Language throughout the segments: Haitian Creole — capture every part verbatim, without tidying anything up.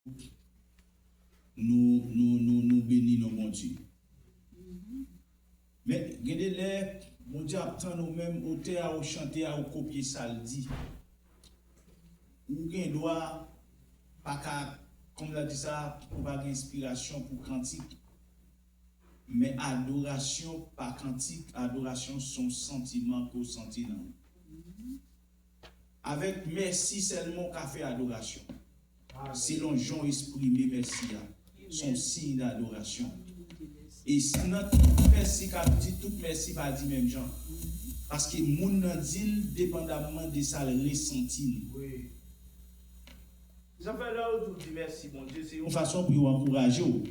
Nou, nou, nou, nou beni non Bondye. Men, gen de lè, Bondye ap tann ou menm, otè a ou chante a, ou kopye sa l di. Ou gen dwa pa ka, kòm l di sa, ou pa gen enspirasyon pou kantik. Men adorasyon pa kantik, adorasyon se yon santiman ke w santi nan ou. Avèk mèsi sèlman w ka fè adorasyon. Selon jan w eksprime mèsi a, se yon siy dadorasyon. E s- nan tout mèsi k ap di, tout mèsi pa di menm jan. Paske moun nan di l depandamman de sa l resanti l. Wi. Sa fè lè w di w di mèsi Bondye, se yon fason pou yo ankouraje w.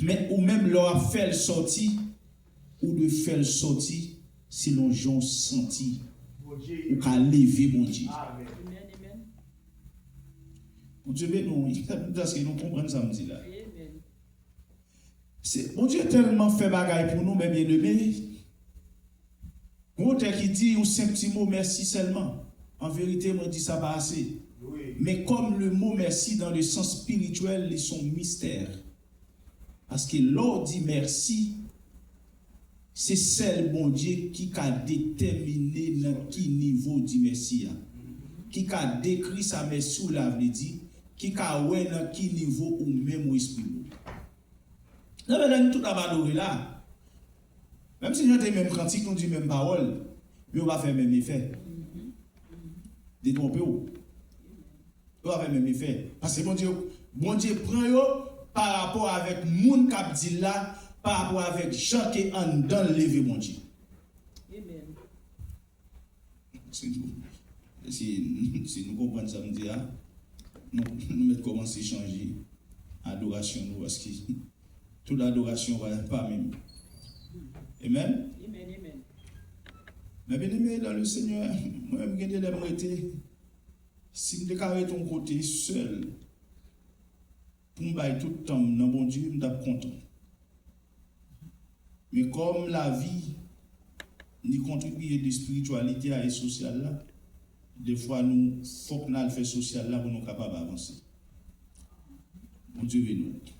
Men ou menm, lè w ap fè l sòti, ou dwe fè l sòti selon jan w santi. Ou ka leve Bondye. Amèn. Bondye beni w, wi. Èske nou konprann sa m di la? Se, Bondye tèlman fè bagay pou nou, men byeneme, Gon otè ki di yon senp ti mo, mèsi sèlman. An verite, mwen di sa pa ase. Men kòm le mo mèsi dans le sens spirituel, li se yon mistè. Paske lè w di mèsi, se sèl Bondye ki ka detèmine nan ki nivo w di mèsi a. Ki ka dekri sa mèsi w la vle di, ki ka wè nan ki nivo ou menm ou eksprime w. Nan lè nou tout ap adore la, menm si nou chante menm kantik, nou di menm pawòl, men yo pa fè menm efè. Detwonpe w. Yo pa fè menm efè. Paske Bondye, Bondye pran yo pa rapò avèk moun k ap di l la, pa rapò avèk jan ke anndan l leve Bondye. Amèn. Si nou, si, si nou konprann sa m di a, nou, nou mèt kòmanse chanje adorasyon nou, paske tout adorasyon pa, pa menm. Amen? Amen, amen. Men byeneme dans le Seigneur, mwen menm gen de lè m rete, si m te ka rete yon kote sèl, pou m bay tout tan m nan Bondye, m t ap kontan. Men kòm lavi, ni kontribye de espirityalite a e sosyal la, defwa nou fòk n al fè sosyal la pou nou kapab avanse. Bondye beni w.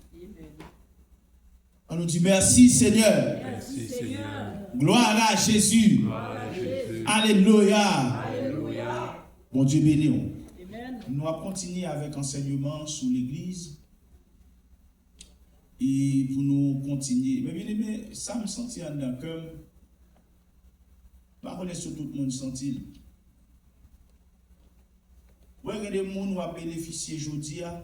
An nou di, mèsi, Senyè. Mèsi, Senyè. Gloire à Jésus. Gloire à Jésus. Alelouya. Alelouya. Bondye beni w. Amen. Nou ap kontinye avèk ansèyman sou legliz. E pou nou kontinye. Men byeneme, sa m santi anndan kè m, m pa konnen si tout moun santi l. Ou wè, gen de moun w ap benefisye jodi a,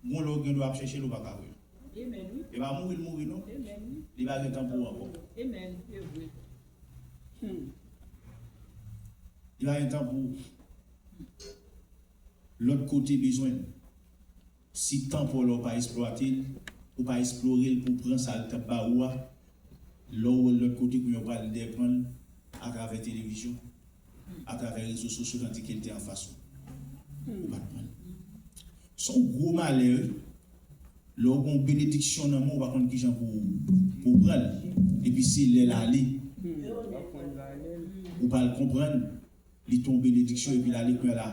gon lè w gen dwa ap chèche l, ou pa ka wè l. Amen, wi. E pa mouri l mouri, non. Amen, wi. Li pa gen tan pou ou ankò. Amen. Se vre. Hmm. Li pa gen tan pou ou. Lòt kote bezwen l. Si tan pa w la ou pa eksplwate l, ou pa eksplore l pou w pran sa l t ap ba ou a, lè w wè l lòt kote, kounye a w pral dèprann l atravè televizyon, atravè rezo sosyo, tandike l te anfas ou. Ou pa t pran l. Se yon gwo malè, wi. Lè w gen yon benediksyon nan men w, ou pa konn kijan pou, pou w pran l. Epi se lè l ale. Ou pa l konprann. Li te yon benediksyon epi l ale kounye a la.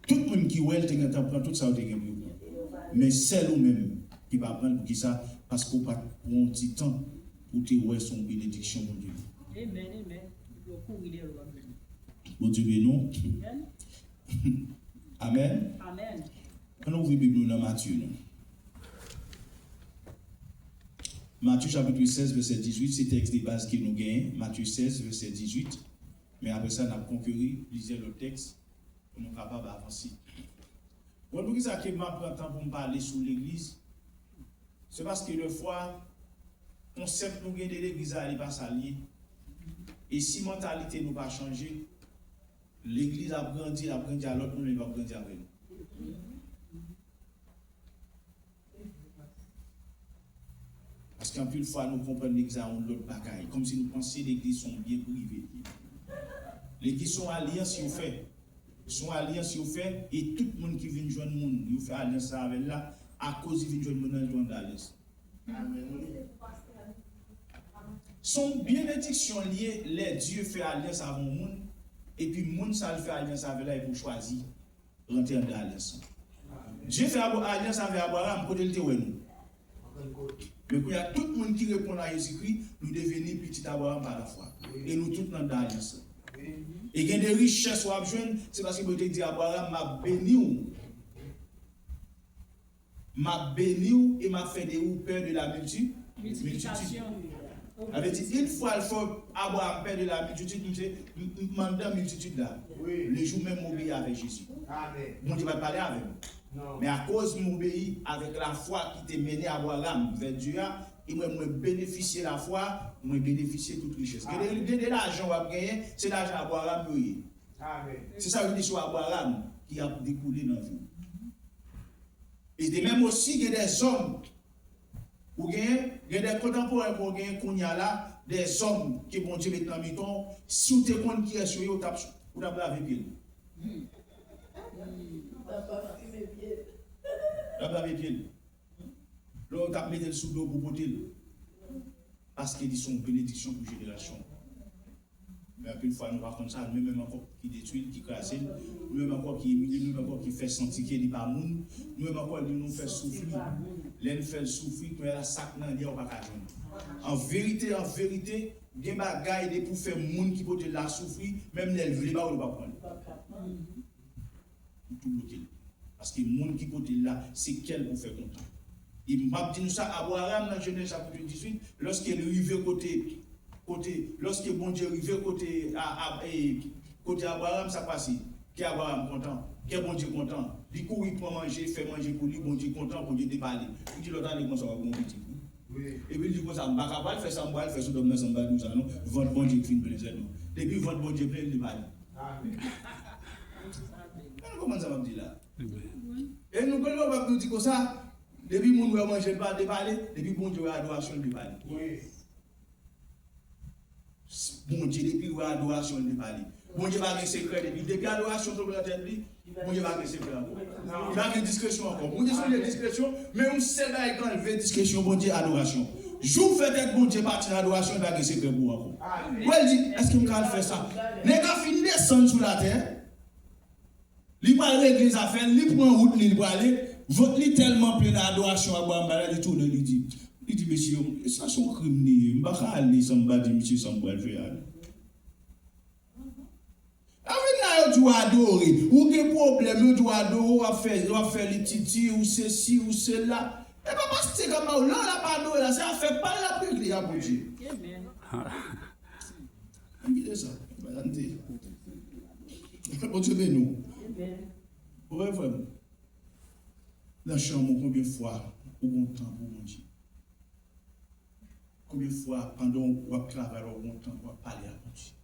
Tout moun ki wè l te gentan pran tout sa yo te gen pou yo pran. Men sèl ou menm ki pa pran l. Poukisa? Paske w pa t pran yon ti tan pou w te wè se yon benediksyon Bondye. Amen, amen. Epi w kouri dèyè l, w ap jwenn. Bondye beni w. Amen. Amen. Amen. Ann ouvri Bib nou nan Matye, non. Matye chapit sèz, vèsè dizuit, se tèks de baz ke nou genyen. Matye sèz, vèsè dizuit. Men apre sa, n ap konkeri plizyè lòt tèks pou nou kapab avanse. Bon, poukisa ke m ap pran tan pou m pale sou legliz? Se paske defwa, konsèp nou gen de legliz la, li pa sa l ye. E si mantalite nou pa chanje, legliz ap grandi, l ap grandi a lòt moun, men li p ap grandi avè nou. Paske anpil fwa nou konprann legliz a yon lòt bagay, kòmsi nou panse legliz se yon byen prive li ye. Legliz se yon alyans yo fè. Se yon alyans yo fè, e tout moun ki vin jwenn moun yo fè alyans la avè l la, akoz li vin jwenn moun nan, li tou anndan alyans. Se yon benediksyon li ye lè Dye fè alyans avè yon moun, epi moun sa l fè alyans avè l la, epi w chwazi rantre anndan alyans lan. Dye fè abo- alyans avè Abraram, kote l te wè nou? Men kounye a, tout moun ki reponn a Jezikri, nou deveni pitit Abraram pa lafwa. E nou tout nan alyans la. E gen de richès w ap jwenn, se paske Bondye te di Abraram, "M ap beni w. M ap beni w e m ap fè de ou pè de la milti-, miltitid." Sa vle di, yon fwa l fè Abraram pè de la miltitid, misye, m, m, m anndan miltitid la. Le jou menm, m obeyi avèk Jezi. Bondye pa t pale avè m. Men akoz m obeyi avèk lafwa ki te mennen Abraram vè Dye a, e mwen, mwen benefisye lafwa, mwen benefisye tout richès. Gen de, gen de lajan w ap genyen, se lajan Abraram yo ye. Se sa yo di sou Abraram ki ap dekoule nan vi w. E de menm osi, gen de zòm, ou gen, gen de kontanporen ke w gen kounye a la, de zòm ke Bondye met nan mitan w, si w te konn kiyès yo ye, ou t ap, ou t ap lave pye l. L ap lave pye l. Lè w t ap mete l sou do pou pote l. Paske li se yon benediksyon pou jenerasyon. Men anpil fwa, nou pa konn sa, nou menm ankò ki detwi l, ki kraze l, nou menm ankò ki imilye l, nou menm ankò ki fè santi ke li pa moun, nou menm ankò li nou fè soufri. Lè n fè l soufri, kounye a la, sa k nan li a, ou pa ka jwenn. An verite, an verite, gen bagay depi w fè moun ki pote l la soufri, menm lè l vle ba w, li pa pran l. Ou tou bloke l. Paske moun ki pote l la, se kè l pou fè kontan. E m ap di nou sa, Abraram nan Jenèz chapit dizuit, lòske l rive kote, kote, lòske Bondye rive kote, a, a, e, kote Abraram, sa k pase? Kè Abraram kontan, kè Bondye kontan. Li kouri pran manje, fè manje pou li, Bondye kontan, Bondye te pale. Li di lòt ane konsa w ap gen yon pitit. Epi li di konsa, "M pa ka pral fè sa m pral fè sou dòm nan, sa m pral di w sa non, vant Bondye k fin plen sèlman." Depi vant Bondye plen, li pale. Amen. Mwen konprann sa m ap di la. E nou konn lè w ap nou di konsa, depi moun wè manje l pa depale, depi Bondye wè adorasyon l depale. Bondye depi wè adorasyon l depale. Bondye pa gen sekrè depi, depi adorasyon tonbe nan tèt li, Bondye pa gen sekrè ankò. Li pa gen diskresyon ankò. Bondye se yon Dye diskresyon, men yon sèl bagay k anlve diskresyon Bondye, adorasyon. Jou w fè tèt Bondye pati nan adorasyon, li pa gen sekrè pou ou ankò. Wè l di, "Èske m ka al fè sa?" Nèg la fin desann sou latè, li pral regle zafè l, li pran wout li, li prale, vant li tèlman plen nan adorasyon Abraram ba l la, li tounen, li di, li di, "Mesye, sa se yon krim li ye, m pa ka ale san m pa di misye sa m pral fè a." Anvi la yo di w adore. Ou gen pwoblèm, yo di w adore, w ap fè, w ap fè li titi, ou sesi, ou sela. E pa pastè k ap ba w, lè w la pa adore la, se afè pa l l ap regle a Bondye. Amen. Ann kite sa. Ann te. Bondye beni w. Amen. Ou wè, frè m? Nan chanm ou, konbyen fwa ou gon tan pou Bondye? Konbyen fwa pandan w ap travay, w ap gon tan pou w ap pale a Bondye?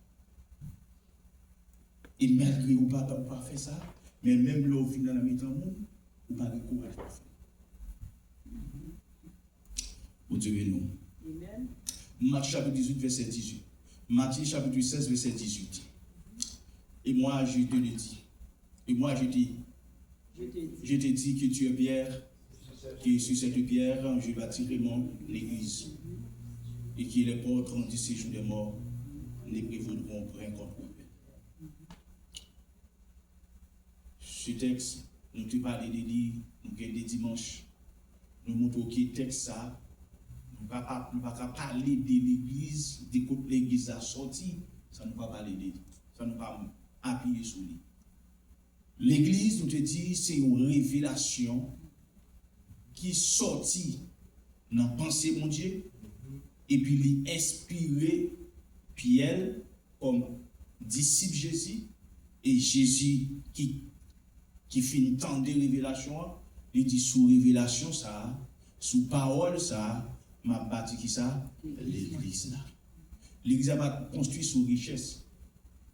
E malgre ou pa, ou pa fè sa, men menm lè w vin nan mitan moun, ou pa gen kouraj pou w fè l. Bondye beni w. Amen. Mak chapit dizuit, vèsè dizuit. Matye chapit sèz, vèsè dizuit. Et moi, je te le dis. Et moi, je te, je te dis que tu es Pierre, que sur cette pierre, je bâtirai mon église, et que les portes du séjour des morts ne prévaudront point contre elle. Se tèks, nou te pale de li, nou gen de dimanch, nou montre w ke tèks sa, nou pa, pa, nou pa ka pale de legliz, de kot legliz la sòti, san nou pa pale de li, san nou pa apiye sou li. Legliz, nou te di, se yon revelasyon ki sòti nan panse Bondye, epi li enspire Pyè kòm disip Jezi, e Jezi ki, ki fin tande revelasyon an, li di, "Sou revelasyon sa a, sou pawòl sa a, m ap bati ki sa? Legliz la." Legliz la pa t konstwi sou richès,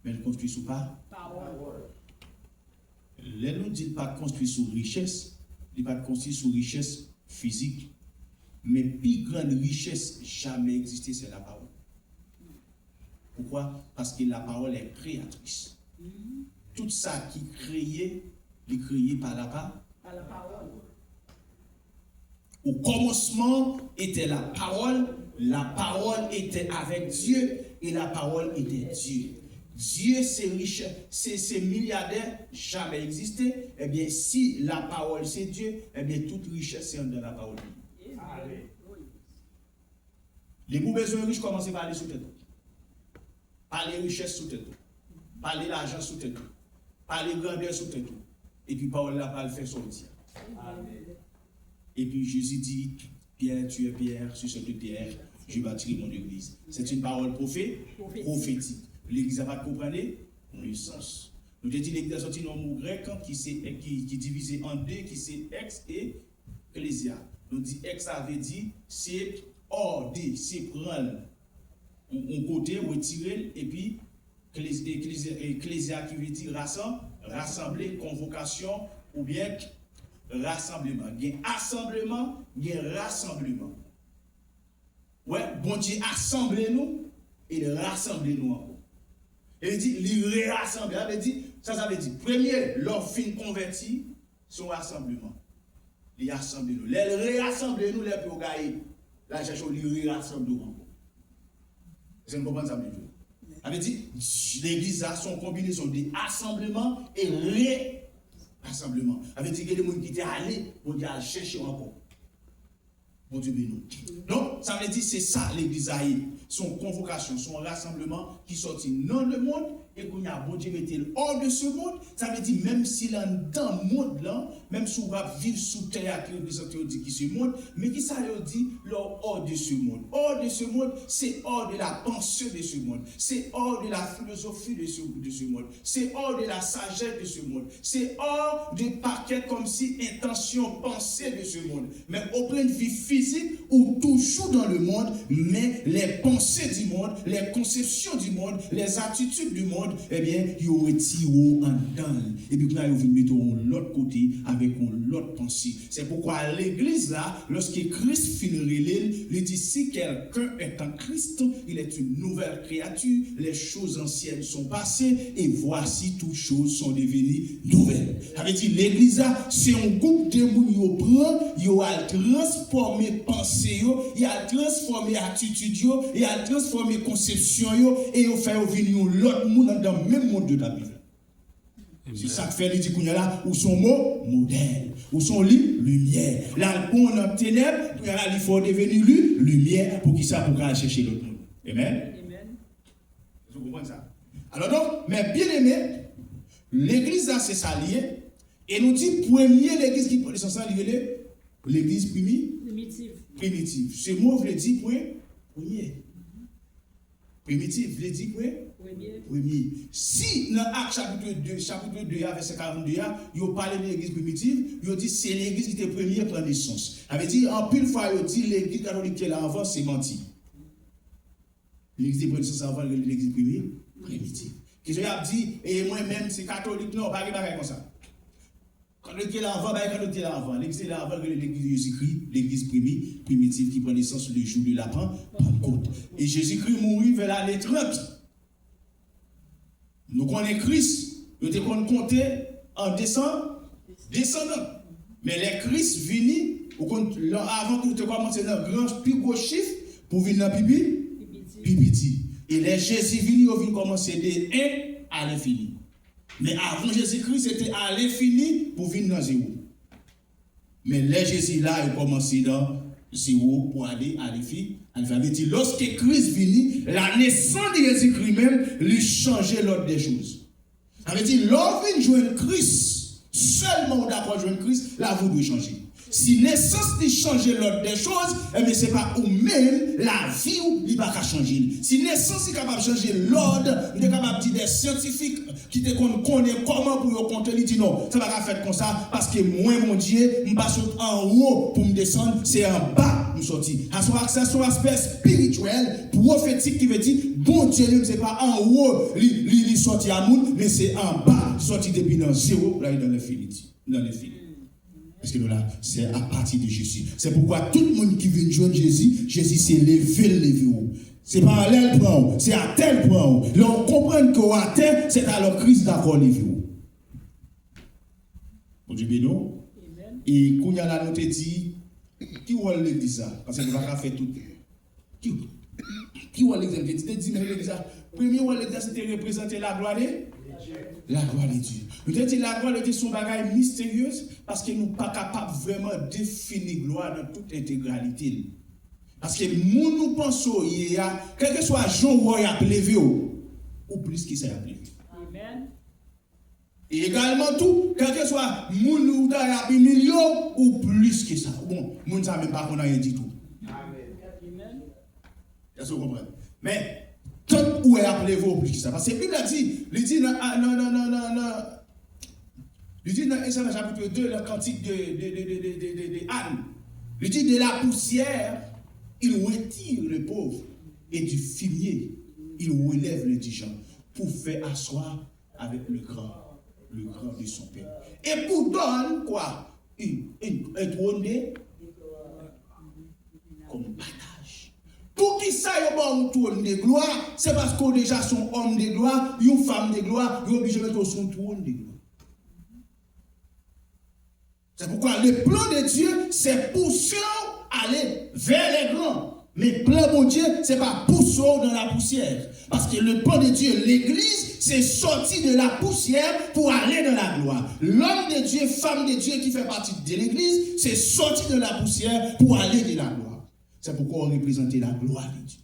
men l konstwi sou pa? Pawòl. Lè nou di l pa t konstwi sou richès, li pa t konstwi sou richès fizik. Men pi grann richès jamè egziste, se lapawòl. Poukwa? Paske lapawòl est créatrice. Tout sa ki kreye, li kreye pa lapa-, pa lapawòl. Au commencement était la parole, la parole était avec Dieu, et la parole était Dieu. Dye se richès, se, se milyadè, jamè egziste. Ebyen, si lapawòl se Dye, ebyen, tout richès se anndan lapawòl li. Depi w bezwen rich, kòmanse pale sou tèt ou. Pale richès sou tèt ou. Pale lajan sou tèt ou. Pale grandè sou tèt ou. Epi pawòl la pral fè sa w di a. Epi Jezi di, Pierre, tu es Pierre, sur cette pierre, je bâtirai mon église. C'est une parole profé- prophétique. Legliz la pa t konprann nesans. Nou te di legliz la soti nan mo grèk ki se, ki, ki divize an de, ki se ex e ecclesia. Nou di ex la vle di se hors de, se pran l yon kote, retire l, epi ecclesia ki vle di rasanble, konvokasyon oubyen rasanbleman. Gen asanbleman, gen rasanbleman. Wè, Bondye asanble nou e l rasanble nou ankò. E li di, li rerasanble. Sa vle di, sa sa vle di, premye, lè w fin konvèti, se yon rasanbleman. Li asanble nou. Lè l reyasanble nou, lè pye w gaye, l al chèche w, li reyasanble w ankò. Èske n konprann sa m di yo? Sa vle di, legliz la se yon konbinezon de asanbleman e reyasanbleman. Sa vle di, gen de moun ki te ale, Bondye al chèche yo ankò. Bondye beni w. Donk, sa vle di, se sa legliz la ye. Se yon konvokasyon, se yon rasanbleman ki sòti nan lemonn, e kounye a, Bondye mete l hors de ce monde. Sa vle di, menm si l anndan mond lan, menm si w ap viv sou tè a ki reprezante yo di ki se mond, men ki sa yo di lè w hors de ce monde? Hors de ce monde, c'est hors de la pensée de ce monde, c'est hors de la philosophie de ce, de ce monde, c'est hors de la sagesse de ce monde, c'est hors de pakèt kòmsi entansyon, panse de ce monde. Men au point de vue physique, ou toujou dans le monde, men les pensées du monde, les conceptions du monde, les attitudes du monde, ebyen, yo retire w anndan l. Epi kounye a, yo vin mete w yon lòt kote avèk yon lòt panse. Se poukwa legliz la, lòske Kris fin rele l, li di, si quelqu'un est en Christ, il est une nouvelle créature, les choses anciennes sont passées, et voici toutes choses sont devenues nouvelles. Sa vle di, legliz la, se yon gwoup de moun yo pran, yo al transfòme panse yo, y al transfòme atitid yo, y al transfòme konsepsyon yo, e yo fè yo vin yon lòt moun anndan menm mond yo t ap viv la. Se sa k fè li di kounye a la, ou se yon mo, modèl. Ou se yon li, limyè. L al pran w nan tenèb, kounye a la, li fè w deveni li, limyè. Poukisa? Pou w ka al chèche lòt moun. Amen? Èske w konprann sa? Alò donk, mes bien-aimés, legliz la se sa l ye. E nou di premye legliz ki pran nesans lan, li rele legliz primi-, primitiv. Se mo vle di pre-, premye. Primitif vle di pre-, premye. Premye. Si nan Ak chapit de, chapit de a, vèsè karannde a, yo pale de legliz primitif, yo di se legliz ki te premye pran nesans. Sa vle di, anpil fwa yo di legliz katolik te la anvan, se manti. Legliz te pran nesans anvan, l rele legliz primi-, primitif. Kesyon y ap di, e mwen menm se katolik, non, pa gen bagay konsa. Katolik te la anvan, bagay katolik te la anvan. Legliz te la anvan, rele legliz Jezikri, legliz primi-, primitif ki pran nesans le jou de la Pan-, Pantkot. E Jezikri mouri vè lane trant. Nou konnen Kris, yo te konn konte an desan-, desandan. Men lè Kris vini, ou konn, lè, avan tou, te kòmanse nan gran, pi gwo chif pou vin nan pi pi-, pi piti. E lè Jezi vini, yo vin kòmanse de en a lenfini. Men avan Jezikri, se te a lenfini pou vin nan zewo. Men lè Jezi la, yo kòmanse nan zewo pou ale a lenfi-, a lenfini. Sa vle di, lòske Kris vini, la nesans de Jezikri menm, li chanje lòd dè choz. Sa vle di, lè w vin jwenn Kris, sèlman w dakò jwenn Kris, lavi w dwe chanje. Si nesans li chanje lòd dè choz, ebyen, se pa ou menm, lavi w, li pa ka chanje l. Si nesans li kapab chanje lòd, m te kapab di de syantifik ki te konn konnen kòman pou yo konte, li di, non, sa pa ka fèt konsa, paske mwen, Bondye, m pa sot anwo pou m desann, se anba m soti. Sa se yon, sa se yon aspè espirityèl, pwofetik, ki vle di, Bondye li menm, se pa anwo li, li, li soti a moun, men se anba, soti depi nan zewo pou l ale nan lenfiniti. Nan lenfini. Èske nou la? C'est à partir de Jésus. C'est pourquoi tout moun ki vin jwenn Jezi, Jezi se leve l leve w. Se pa anlè l pran w, se atè l pran w. Lè w konprann ke w atè, se alò Kris dakò leve w. Bondye beni w. E kounye a la nou te di, ki wòl legliz la? Paske nou pa ka fè tout. Ki, ki wòl legliz la? Te di, te di, men legliz la, Premye wòl legliz la se te reprezante laglwa de, laglwa de Dye. Nou te di laglwa de Dye se yon bagay misteryez paske nou pa kapab vrèman defini glwa nan tout entegralite l. Paske moun ou panse w ye a, kèlkeswa jan w wè y ap leve w, ou plis ke sa y ap leve. Amen. E egalman tou, kèlkeswa moun ou ta y ap imilye w, ou plis ke sa. Bon, moun sa menm pa konn anyen ditou. Amen. Èske w konprann? Men, tank ou wè y ap leve w plis ke sa. Paske Bib la di, li di nan, nan, nan, nan, nan, nan, li di nan Ezayi chapit de, nan kantik de, de, de, de, de, de, de, de Ann, li di, de la poussière, il retire le pauvre, et du fumier, il relève l'indigent, pour faire asseoir avec le grand, le grand de son peuple. Et pour donner quoi? Un, un, un trône de, comme partage. Poukisa yo ba w yon twòn de glwa? Se paske w deja se yon òm de glwa, yon fanm de glwa, yo oblije mete w sou yon twòn de glwa. C'est pourquoi le plan de Dieu, c'est pousser aller vers les grands. Men plan Bondye, se pa pouse w nan lapousyè. Paske le plan de Dieu, legliz, se sòti de la poussière pour aller dans la gloire. L'homme de Dieu, femme de Dieu qui fait partie de l'église, se sòti de la poussière pour aller de la gloire. C'est pourquoi on représente la gloire de Dieu.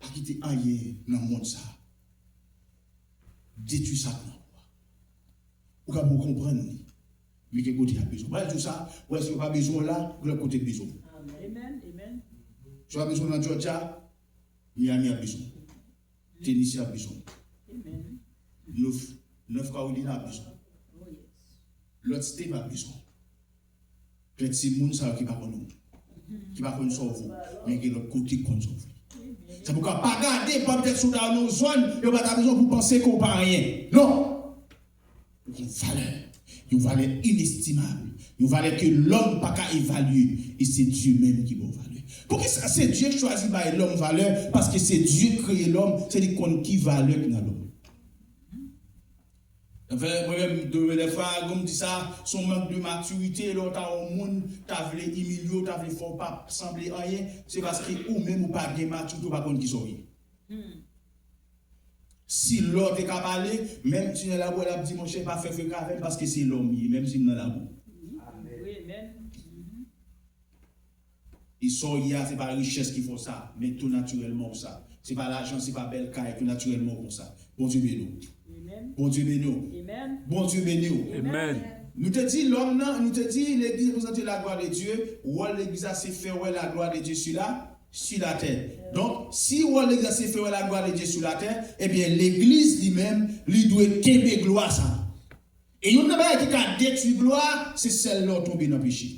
Pa kite anyen nan mond sa a detwi sa k nan ou a. Ou ka pou konprann li. Men gen kote y ap bezwen. Mwen di w sa, ou wè si yo pa bezwen w la, gen lòt kote k bezwen w. Amen. Amen. Amen. Si yo pa bezwen w nan Georgia, Miami ap bezwen w. Tennessee ap bezwen w. Amen. North, North Carolina ap bezwen w. Oh, yes. Lòt state ap bezwen w. Pèt se moun sa yo ki pa konn ou, ki pa konn sa w vo, men gen lòt kote ki konn sa w vo. Se poukwa pa gade, pa pèt sou ta nan zòn, yo pa ta bezwen pou panse ke w pa anyen. Non! Ou gen valè, yon valè inestimab, yon valè ke lòm pa ka evalye, e se Dye menm ki ba w valè. Poukisa se Dye k chwazi bay lòm valè? Paske se Dye k kreye lòm, se li k konn ki valè ki nan lòm. Anfen, mwen menm, de, dèfwa, gon m di sa, se yon mank de matirite, lè w ta wè yon moun ta vle imilye w, ta vle fè w pa sanble anyen, se paske ou menm ou pa gen matirite, ou pa konn kisa w ye. Hmm. Si lò te ka pale, menm si nan labou, l ap di, monchè, pa fè freka avè m, paske se lòm li ye, menm si m nan labou. Amen. Wi, amen. Mhm. E sa w ye a, se pa richès ki fè w sa, men tou natirèlman w sa. Se pa lajan, se pa bèl kay, tou natirèlman w konsa. Bondye beni w. Amen. Bondye beni w. Amen. Bondye beni w. Amen. Nou te di lòm nan, nou te di legliz reprezante la gloire de Dieu, wòl legliz la se fè wè la gloire de Dieu sur la, sur la terre. Donk, si wòl legliz la se fè wè la gloire de Dieu sur la terre, ebyen legliz li menm, li dwe kenbe glwa sa. E youn nan bagay ki ka detwi glwa, se sèl lè w tonbe nan peche.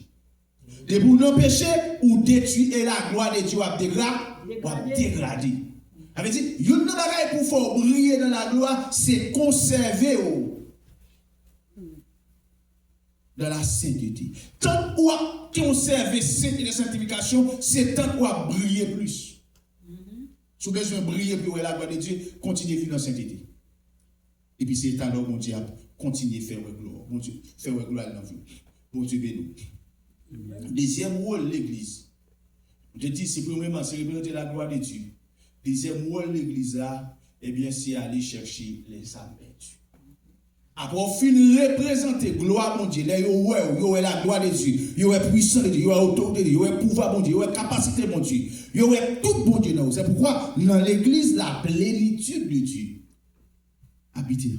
Depi w nan peche, ou detwi e la gloire de Dieu w ap degra-, w ap degrade. Sa vle di, youn nan bagay pou fè w briye nan la gloire, se konsève w dans la sainteté. Tank w ap konsève sentete, sanktifikasyon, se tank w ap briye plis. Si w bezwen briye pou w wè la gloire de Dieu, kontinye viv nan sentete. Epi se talè Bondye ap kontinye fè wè glwa, Bondye fè wè glwa l nan vi w. Bondye beni w. Dezyèm wòl legliz. M te di, se premyèman, se reprezante la gloire de Dieu. Dezyèm wòl legliz la, ebyen, se ale chèche lèzam pèdi. Apre w fin reprezante glwa Bondye, lè yo wè w, yo wè la gloire de Dieu, yo wè pwisans de Dieu, yo wè otorite de Dieu, yo wè pouvwa Bondye, yo wè kapasite Bondye, yo wè tout Bondye nan ou. Se poukwa, nan legliz, la plénitude de Dieu abite.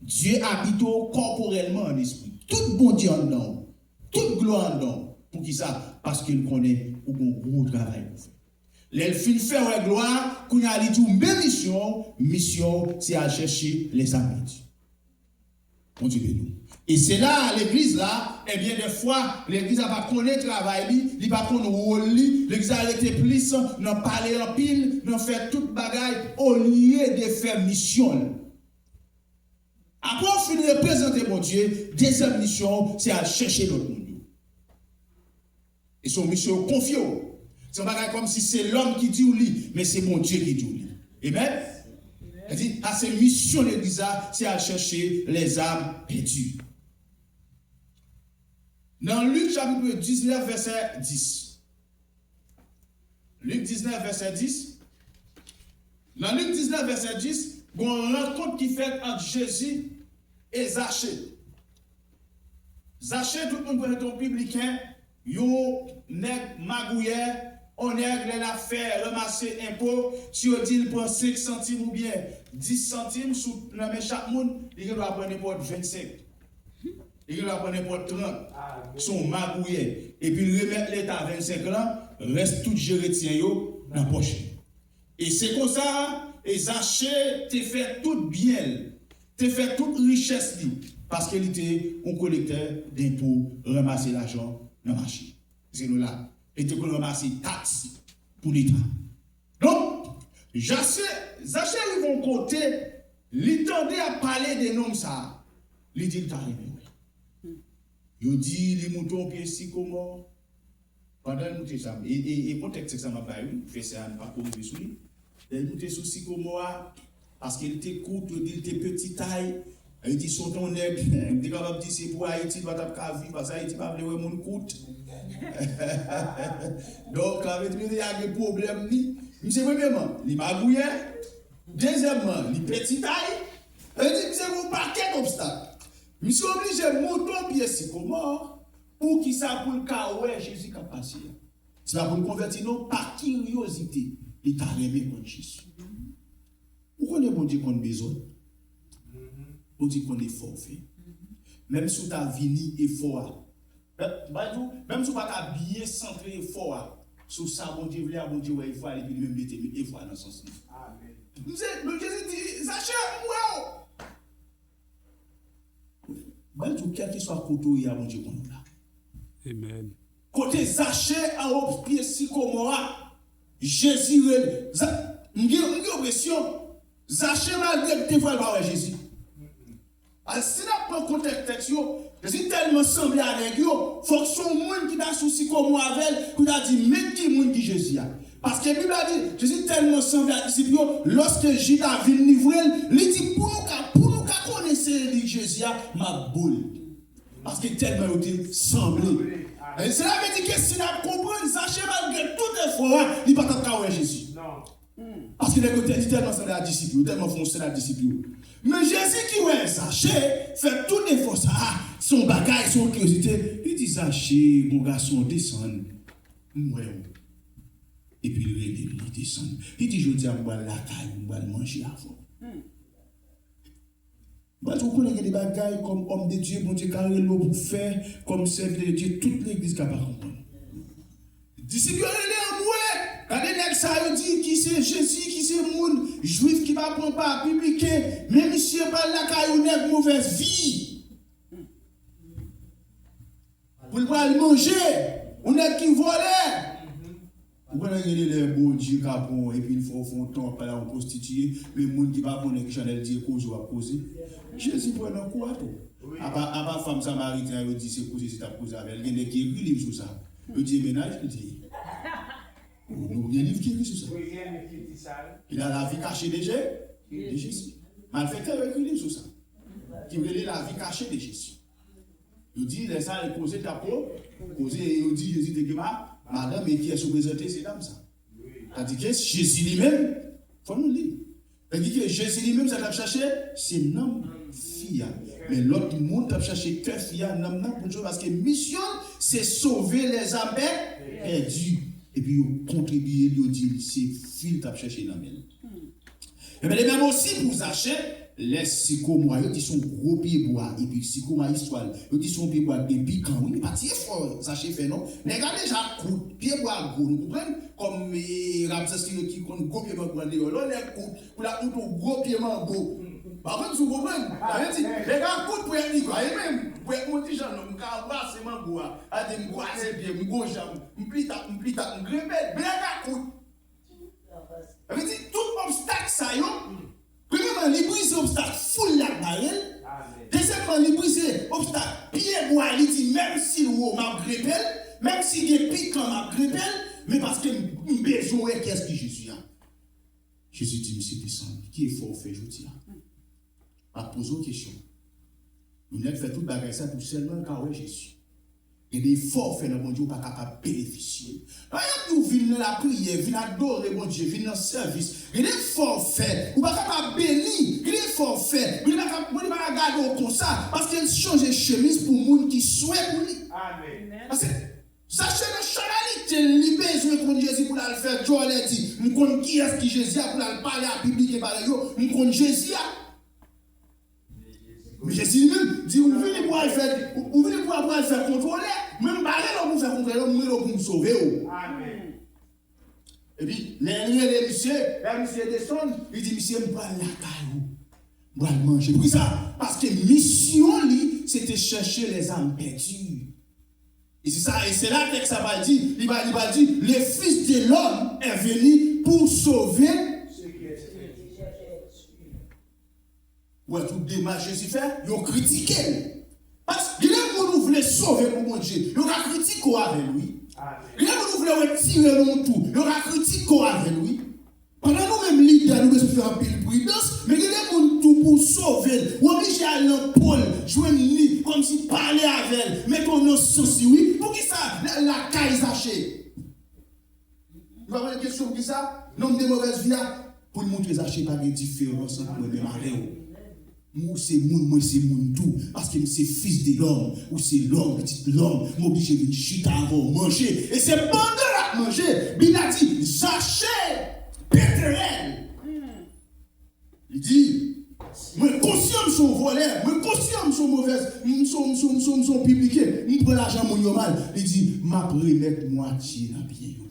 Dye abite w kòporèlman an espri. Tout Bondye anndan w. Tout glwa anndan w. Poukisa? Paske l konnen ou gen yon gwo travay pou fè. Lè l fin fè wè glwa, kounye a li di w men misyon w, misyon w se al chèche lèzam pèdi. Bondye beni w. E se la, legliz la, ebyen, dèfwa, legliz la pa konnen travay li, li pa konn wòl li, legliz la rete plis nan pale anpil, nan fè tout bagay, olye de fè misyon l. Apre w fin reprezante Bondye, dezyèm misyon w, se al chèche lòt moun yo. E se yon misyon yo konfye w. Se yon bagay kòmsi se lòm ki di w li, men se Bondye ki di w li. Amen? Sa di, sa se misyon legliz la, se al chèche lèzam pèdi. Nan Lik chapit diznèf, vèsè dis. Lik diznèf, vèsè dis. Nan Lik diznèf, vèsè dis, gen yon rankont ki fèt ant Jezi e Zache. Zache, tout moun konnen, te yon pibliken, yon nèg magouyè, yon nèg lè l ap fè ranmase enpo, si yo di l pran senk santim oubyen dis santim sou, nan men chak moun, li gen dwa pran nenpòt vennsenk. Li gen dwa pran nenpòt trant. Se yon magouyè. Epi l remèt Leta vennsenk lan, rès tout je retyen yo nan pòch li. E se konsa, e Zache te fè tout byen l, te fè tout richès li, paske li te yon kolektè denpo, ranmase lajan nan mache. Se nou la. Li te konn ranmase taks pou Leta. Donk, Zache, Zache rive yon kote, li tande y ap pale de nonm sa a. Li di l ta renmen wè. Yo di li moute yon pye sikomò. Pandan l moute sa, e, e, e kontèks sa m ap bay, wi, fè sa a, n pa ko rive sou li. Lè l moute sou sikomò a, paske l te kout, yo di l te peti tay, yo di se yon nèg, m te kapab di se pou Ayiti, l pa t ap ka viv, paske Ayiti pa vle wè moun kout. Donk, sa vle di, misye a gen pwoblèm li. Misye, premyèman, li magouyè. Dezyèmman, li peti tay. Sa vle di, misye gen yon pakèt obstak. Misye oblije moute yon pye sikomò. Poukisa? Pou l ka wè Jezi k ap pase a. Se pa pou l konvèti non, pa kiryozite, li ta renmen konn Jezi. Ou konnen Bondye konn bezwen w. Bondye konn efò w fè. Menm si w ta vini efò a, menm, m ap di w, menm si w pa ta byen santre efò a sou sa Bondye vle a, Bondye wè efò a, epi li menm mete efò a nan sans li. Misye, Jezi di, Zache, m wè w. Mwen di w, kèlkeswa kote w ye a, Bondye konn ou la. Amen. Kote Zache anwo pye sikomò a, Jezi rele. Za-, m gen, m gen enpresyon, Zache, malgre l te vwè, l pa wè Jezi. Al, si n ap pran kontèks tèks yo, Jezi tèlman sanble a nèg yo, fòk se yon moun ki ta sou sikomò avè l pou ta di, men ki moun ki Jezi a. Paske Bib la di, Jezi tèlman sanble ak disip yo, lòske Jida vin livre l, li di, pou nou ka, pou nou ka konnen se li Jezi a, m ap bo l. Paske tèlman yo te sanble. E sela vle di ke si n ap konprann, Zache, malgre tout efò a, li pa t ap ka wè Jezi. Paske nèg yo te, li tèlman sanble ak disip yo, tèlman fè yon sèl ak disip yo. Men Jezi ki wè Zache fè tout efò sa a, se yon bagay, se yon kiryozite. Li di, Zache, bon gason, desann. M wè w. Epi l rele l, li desann. Li di, jodi a, m pral lakay ou, m pral manje avè w. Mwen di w konnen gen de bagay kòm òm de Dye, Bondye ka rele w pou w fè, kòm sèvitè de Dye, tout legliz ka pa konprann. Disip yo rele anmwe. Gade nèg sa yo di ki se Jezi, ki se moun jwif ki pa pran pa pibliken, men misye pral lakay yon nèg movèz vi. Pou l pral manje, yon nèg ki vòlè. Ou konnen gen de lè Bondye ka pran w epi l fè w fè yon tan w ap pale ak yon pwostitiye, men moun ki pa konnen ki chanèl Dye koze w ap koze. Jezi pran nan kou a tou. Apa, apa fanm samariten an yo di se koze Jezi t ap koze avè l, gen nèg ki ekri liv sou sa. Yo di e mennaj li te ye. Nou gen liv ki ekri sou sa. Wi, gen liv ki di sa, wi. Il a la vie cachée de Jé-, de Jésus. Malfektè yo ekri liv sou sa. Ki rele La vie cachée de Jésus. Yo di lè sa a koze t ap ko-, koze e yo di Jezi te gen ma-, madanm e kiyès yo prezante se dam sa. Tandike Jezi li menm, fò nou li. Tandike Jezi li menm sa l t ap chache, se nanm fi a. Men lòt moun t ap chache kè fi a, nanm nan pou l sove, paske misyon l se sove lèzam pè-, pèdi. Epi yo kontribye l, yo di l se fi l t ap chache nan men l. Ebyen, de menm osi pou Zache, lè sikomwa, yo di se yon gwo pyebwa, epi sikomwa istwa l, yo di se yon pyebwa ki gen pikan, wi, li pa ti efò Zache fè non. Nèg la deja kout, pyebwa gwo, nou konprann? Kòm, e, Ramsès ki, ki konn gwo pye mango andeyò, lè yon nèg kout, pou l ap montre w gwo pye mango. Pa konn si w konprann? Sa vle di, nèg la kout pou y ap li kwa, e menm, pou y ap montre jan non, m ka brase mango a, a di m kwaze pye, m gwo janm, m pli tap, m pli tap, m grenpe, men nèg la kout. Sa vle di, tout obstak sa yo, premyèman, li brize obstak foul la bare l. Dezyèmman, li brize obstak pyebwa, li di, menm si l wo, m ap grenpe l, menm si gen pikan, m ap grenpe l, men paske m, m bezwen wè kiyès ki Jezi a. Jezi di, misye desann, ki efò w fè jodi a? M ap poze w kesyon. Yon nèg fè tout bagay sa pou sèlman l ka wè Jezi. Gen de efò w fè nan Bondye, ou pa kapab benefisye l. Lè y ap di w vin nan lapriyè, vin adore Bondye, vin nan sèvis, gen de efò w fè, ou pa kapab beni. Gen de efò w fè, Bondye pa ka, Bondye pa ka gade w konsa, paske l chanje chemiz pou moun ki swe pou li. Paske Zache nan chanalite l, li bezwen konn Jezi pou l al fè djòlè di, m konn kiyès ki Jezi a pou l al pale a piblik e pale yo, m konn Jezi a. Men Jezi li menm di, ou vini pou al fè, ou vini pou al fè kontwolè, men m pa rele w pou fè kontwolè, m rele w pou m sove w. Epi lè li rele misye, lè misye desann, li di, misye, m pral lakay ou, m pral manje. Poukisa? Paske misyon li, se te chèche lèzam pèdi. E se sa, e se la tèks la pral di, li pral, li pral di, le Fils de l'homme est venu pour sauver. Ou wè tout demach Jezi fè, yo kritike l. Paske gen de moun ou vle sove pou Bondye, yo ka kritike w avè l, wi. Gen de moun ou vle retire nan yon twou, yo ka kritike w avè l, wi. Pandan nou menm lidè, nou bezwen fè anpil pridans, men gen de moun tou pou w sove l, ou oblije al nan po l, jwenn li, kòmsi pale avè l, mete w nan sans li, wi. Poukisa l al lakay Zache? Nou pa poze kesyon poukisa? Nonm de movèz vi a, pou l montre Zache pa gen diferans ant mwen menm avè w. Ou se moun, mwen se moun tou, paske m se fis de lòm, ou se lòm, pitit lòm, m oblije vin chita avè w manje. E se pandan l ap manje, Bib la di, Zache, Peterèl, li di, mwen konsyan m se yon vòlè, mwen konsyan m se yon movèz, m se yon, m se yon, m se yon, m se yon pibliken, m pran lajan moun yo mal. Li di, m ap remèt mwatye nan byen yo.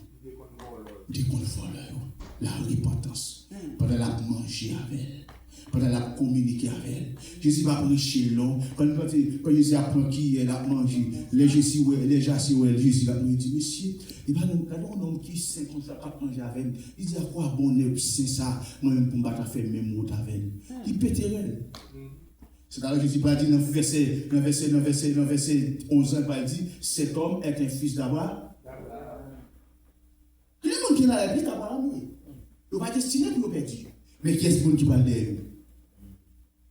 M te konn vòlè yo. La repantans. Pandan l ap manje avè l. Pandan l ap kominike avè l. Jezi pa preche l non. Pandan, pandan, pandan Jezi ap pran kiyè, l ap manje. Lè Jezi wè, lè Zache wè Jezi, l ap mande, di, mesye, e pa nou, gade yon nonm ki sen konsa k ap manje avè m. Li di, à quoi bon œuvre sen sa, mwen menm pou m pa ta fè menm wout avè l. Li pete rèl. Se talè Jezi pral di nan vèsè, nan vèsè, nan vèsè, nan vèsè onz lan, pral di, cet homme est un fils d'Abraham. Gen de moun ki nan lè plis Abraham wi. Yo pa destine pou yo pèdi. Men kiyès moun ki pral dèyè yo?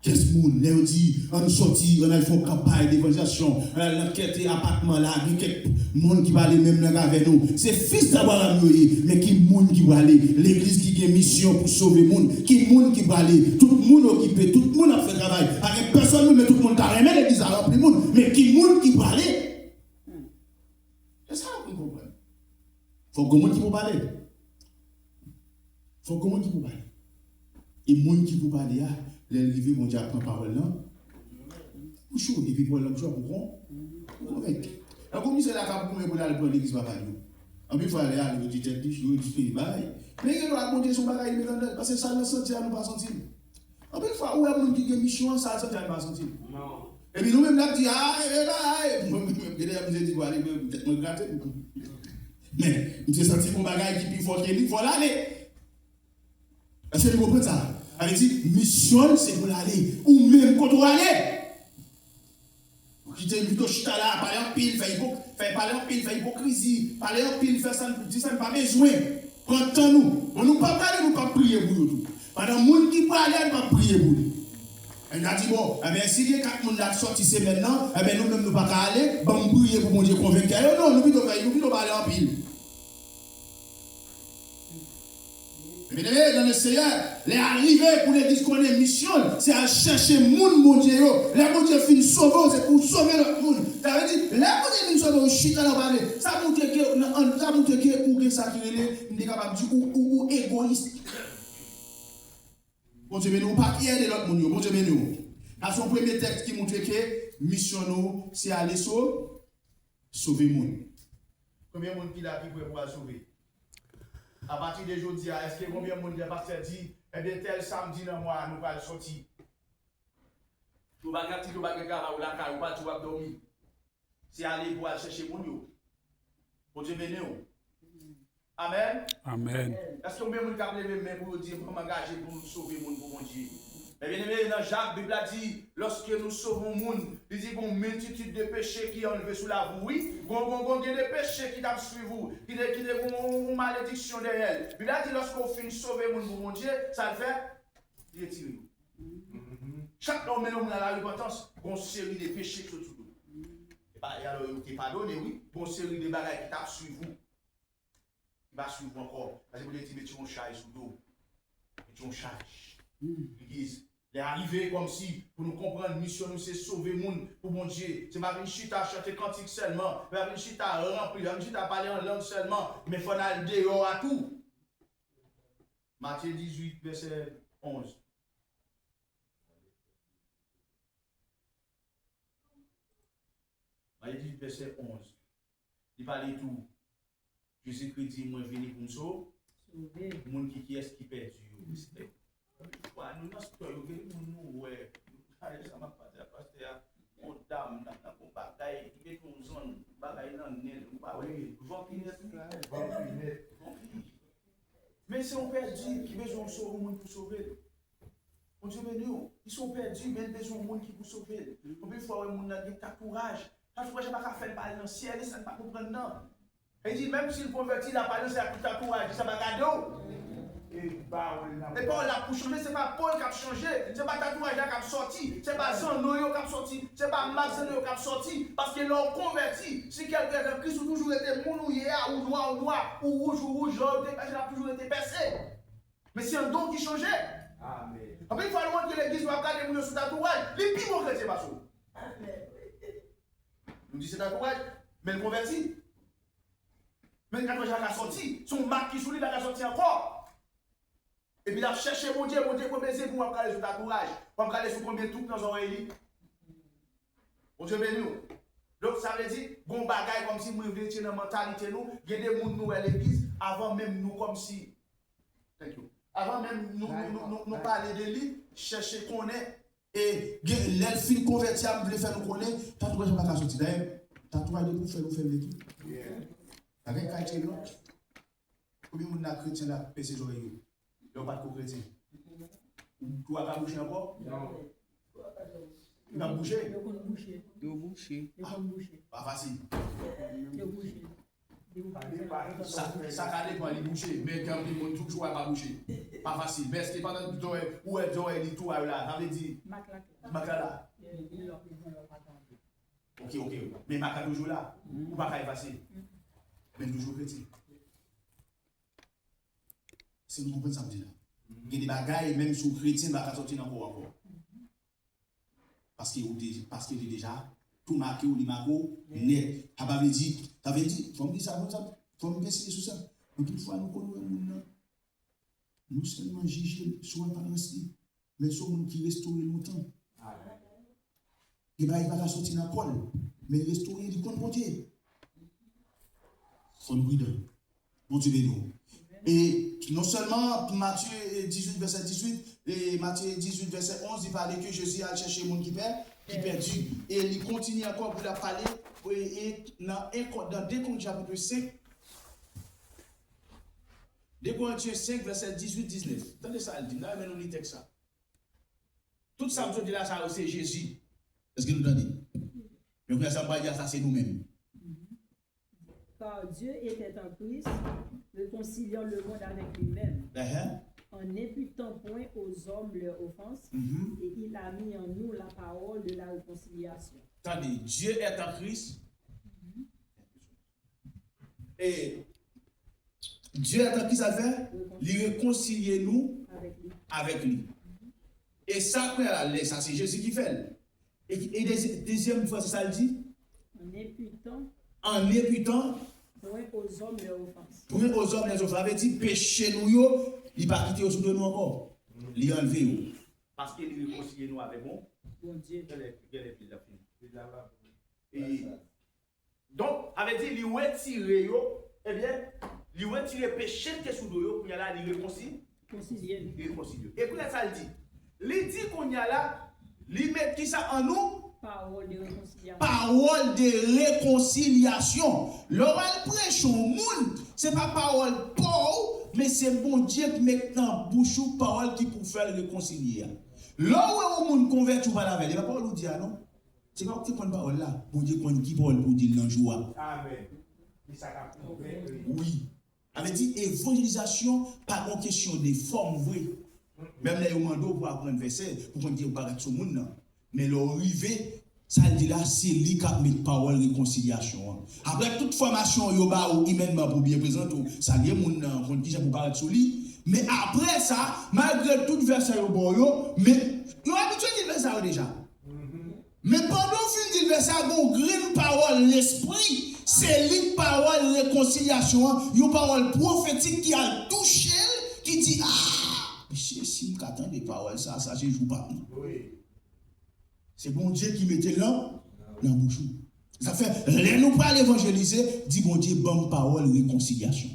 Kiyès moun? Lè yo di, ann sòti, ann al fè yon kanpay devanjasyon, ann al nan kète apatman la, gen kèk moun ki prale menm lang avè nou. Se fis Abraham yo ye, men ki moun ki prale? Legliz ki gen misyon pou sove moun, ki moun ki prale? Tout moun okipe, tout moun ap fè travay. Pa gen pèsòn moun, men tout moun ta renmen legliz la ranpli moun, men ki moun ki prale? Se sa pou n konprann. Fòk gen moun ki pou pale. Fòk gen moun ki pou pale. E moun ki pou pale a, lè l rive, Bondye ap pran pawòl lan bouch ou, epi pawòl lan bouch ou ap pou kon, pou konvenk. Tankou misye la k ap goumen pou l al pran legliz papa l yo. Anpil fwa, lè ale, yo di tèt li cho, yo di bagay. Men gen dwa Bondye se yon bagay li met anndan l, paske sa l nan santi a, nou pa santi l. Anpil fwa, ou wè moun ki gen misyon an, sa l santi a, li pa santi l. Epi nou menm n ap di, a, e, e, la, e, mwen, mwen, mwen, genlè misye di, bon, ale, mwen, tèt mwen grate. Men, misye santi gon bagay ki pi fò ke li, fò l ale. Èske nou konprann sa? Sa vle di, misyon l, se pou l ale. Ou menm, kote w ale? Ou kite l pito chita la, pale anpil, fè ipo-, fè pale anpil, fè ipokrizi, pale anpil, fè sa n, di sa n pa bezwen. Pran tan nou. Bon, nou p ap prale, nou p ap priye pou yo tou. Pandan moun ki prale a, nou p ap priye pou li. N a di, bon, enben, si gen kat moun la k sòti semèn nan, enben, nou menm nou pa ka ale, ban m priye pou Bondye konvenk kè yo. Non, nou pito fè, nou pito pale anpil. Byeneme nan le Seyè, lè a rive pou legliz konnen misyon l, se al chèche moun Bondye yo. Lè Bondye fin sove w, se pou w sove lòt moun. Sa vle di, lè Bondye fin sove w, chita nan pale. Sa montre ke, nan, an, sa montre ke ou gen sa ki rele, m te kapab di, ou, ou, ou egoyis. Bondye beni w, ou pa ki ede lòt moun yo. Bondye beni w. Sa se yon premye tèks ki montre ke misyon nou, se ale so-, sove moun. Konbyen moun ki la ki prè pou al sove? Apati de jodi a, èske konbyen moun lè pastè di, enben, tèl samdi nan mwa a, nou pral sòti? Ou pa gen aktivite, ou pa gen travay, ou lakay, ou pa di w ap dòmi. Se ale pou al chèche moun yo. Bondye beni w. Amèn. Amèn. Èske konbyen moun k ap leve men pou yo di, mwen angaje pou m sove moun pou Bondye? Men byeneme, nan Jak, Bib la di, lòske nou sove yon moun, li di gon miltitid de peche ki anlve sou lavi w, wi. Gon, gon, gon, gen de peche ki t ap swiv ou, ki te, ki te gon yon malediksyon dèyè l. Bib la di, lòske w fin sove moun pou Bondye, sa l fè? Li retire yo. Chak lè w mennen yon moun a la repantans, gon seri de peche ki sot sou do l. E pa, Alò, yo te padone, wi. Gon seri de bagay ki t ap swiv ou, ki va swiv ou ankò. Paske Bondye di, mete yon chay sou do w. Mete yon chay. Legliz, lè a rive kòmsi pou nou konprann misyon nou se sove moun pou Bondye. Se pa vin chita chante kantik sèlman, se pa vin chita ranpli, se pa vin chita pale an lang sèlman, men fò n al deyò a tou. Matye dizuit, vèsè onz. Matye dizuit, vèsè onz. Li pale tou. Jezikri di, mwen vini pou m so-, sove moun ki, kiyès ki pèdi yo. Respè. Wa, nou nan stò yo, gen moun nou wè. Gade sa m ap pale a, pastè a, yon dam, nan, nan, yon bagay, li mete yon zòn, bagay nan nen l, ou pa wè. Wi. Vanpinèt, wi. Vanpinèt. Vanpinèt. Men se yon pèdi ki bezwen yon sove, yon moun pou sove l. Bondye beni w. Li se yon pèdi, men li bezwen yon moun ki pou sove l. Anpil fwa, w wè moun nan gen tatouaj. Tatouaj la pa ka fè l pa al nan syèl, e sa n pa konprann nan. E di, menm si l konvèti, l ap al nan syèl ak tout tatouaj, sa pa gade w. E pawòl la pou chanje, se pa Pòl k ap chanje, se pa tatouaj la k ap sòti, se pa zanno yo k ap sòti, se pa mak zanno yo k ap sòti. Paske lè w konvèti, si kèlke tan Kris ou toujou rete moun ou ye a, ou nwa, ou nwa, ou wouj, ou wouj, lè w te pèse, l ap toujou rete pèse. Men se yon don ki chanje. Amen. Anpil fwa nou antre legliz, nou ap gade moun yo sou tatouaj, li pi bon kretyen pase w. Amen. Nou di se tatouaj, men l konvèti. Men tatouaj la ka sòti, se yon mak ki sou li, la ka sòti ankò. Epi l ap chèche Bondye, Bondye pran plezi pou w ap gade sou tatouaj, w ap gade sou konbyen twoup nan zòrèy li. Bondye beni w. Donk, sa vle di, gon bagay kòmsi mwen vle tire nan mantalite nou, gen de moun nou wè legliz, avan menm nou kòmsi. Thank you. Avan menm nou, nou, nou, nou, nou pale de li, chèche konnen, e gen, lè l fin konvèti a, m vle fè nou konnen, tatouaj la pa ka sòti. Dayè, tatouaj depi w fè l, ou fè l nèt wi. Yeah. Pa gen kay tire non. Konbyen moun la kretyen la pèse zòrèy yo? Lè w pa t ko kretyen. Ou tou a ka bouche ankò? Non. Li pa bouche? Yo konn bouche. Yo bouche. Yo konn bouche. Pa fasil. Yo bouche. Sa, sa ka depan li bouche, men gen anpil moun toujou a pa bouche. Pa fasil. Men èske pandan zòrèy, ou wè zòrèy li tou a yo la, sa vle di mak la la. Mak la la. Li lòk, li lòk, pa tann. Ok, ok. Men mak la toujou la. Ou pa ka efase. Men toujou kretyen. Si nou konprann sa m di la. Gen de bagay, menm si w kretyen, pa ka sòti nan kò w ankò. Paske ou de-, paske li deja tou make w, li make w nèt. Sa pa vle di, sa vle di, fò m di sa, fò m sa, fò m ensize sou sa. Anpil fwa nou konn wè moun nan, nou sèlman jije l sou aparans li. Men se yon moun ki restore lontan. Gen bagay ki pa ka soti nan kò l, men l restore, li konn Bondye. Fò n pridan. Bondye beni w. E non sèlman Matye dizuit vèsè dizuit, e Matye dizuit vèsè onz, li pale ke Jezi al chèche moun ki pè-, ki pèdi. E li kontinye ankò pou l ap pale, e, e nan en Kò-, nan de Kòrent chapit senk, de Korentyen senk, vèsè dizuit diznèf. Tande sa l di, m ta renmen nou li tèks sa. Tout sa m sot di la, sa yo se Jezi. Èske nou tande? Men kounye a, sa m pral di a, sa se nou menm. Car Dieu était en Christ, réconciliant le monde avec lui-même, en n'imputant point aux hommes leurs offenses, et il a mis en nous la parole de la réconciliation. Tande, Dieu est en Christ. E Dieu est en Christ, sa l fè? Li rekonsilye nou avèk li. E sa, kounye a la, lè sa, se Jezi ki fè l. E, e dezi-, dezyèm fraz, se sa l di? En n'imputant point aux hommes leurs offenses. Point aux hommes leurs offenses. Sa vle di, peche nou yo, li pa kite yo sou do nou ankò. Li anlve yo. Paske li rekonsilye nou avèk bon Bondye. Gade, gade, pil la fini. E, donk, sa vle di, li retire yo, ebyen, li retire peche ki te sou do yo, kounye a la, li rekonsi-, Konsilye nou. Li rekonsilye yo. E kounye a sa l di? Li di kounye a la, li met kisa an nou? Parole de réconciliation. Parole de réconciliation. Lè w al preche yon moun, se pa pawòl pa w, men se Bondye k met nan bouch ou pawòl ki pou fè l rekonsilye a. Lè w wè yon moun konvèti, ou pale avè l, e pa pawòl ou di a non. Se pa ou ki konn pawòl la. Bondye konn ki pawòl pou w di l nan jou a. Amèn. E sa k ap konvèti. Wi. Sa vle di, evanjelizasyon pa yon kesyon de fòm vre. Menm lè yo mande w pou aprann vèsè, pou konn ki bagay sou moun nan. Men lè w rive, Sa l di la, se li k ap met pawòl rekonsilyasyon an. Apre tout fòmasyon yo ba ou imènman pou byen prezante w, salye moun nan, konn kijan pou parèt sou li. Men apre sa, malgre tout vèsè yo ba w yo, men yo abitye li vèsè yo deja. Men pandan w fin di l vèsè a, gon grenn pawòl lespri, se li k pawòl rekonsilyasyon an, yon pawòl pwofetik ki al touche l, ki di, "Ah, mesye, si m ka tande pawòl sa, sa se jou pa m." Se Bondye ki mete l nan, nan bouch ou. Sa fè, lè nou pral evanjelize, di, "Bondye, ban m pawòl rekonsilyasyon."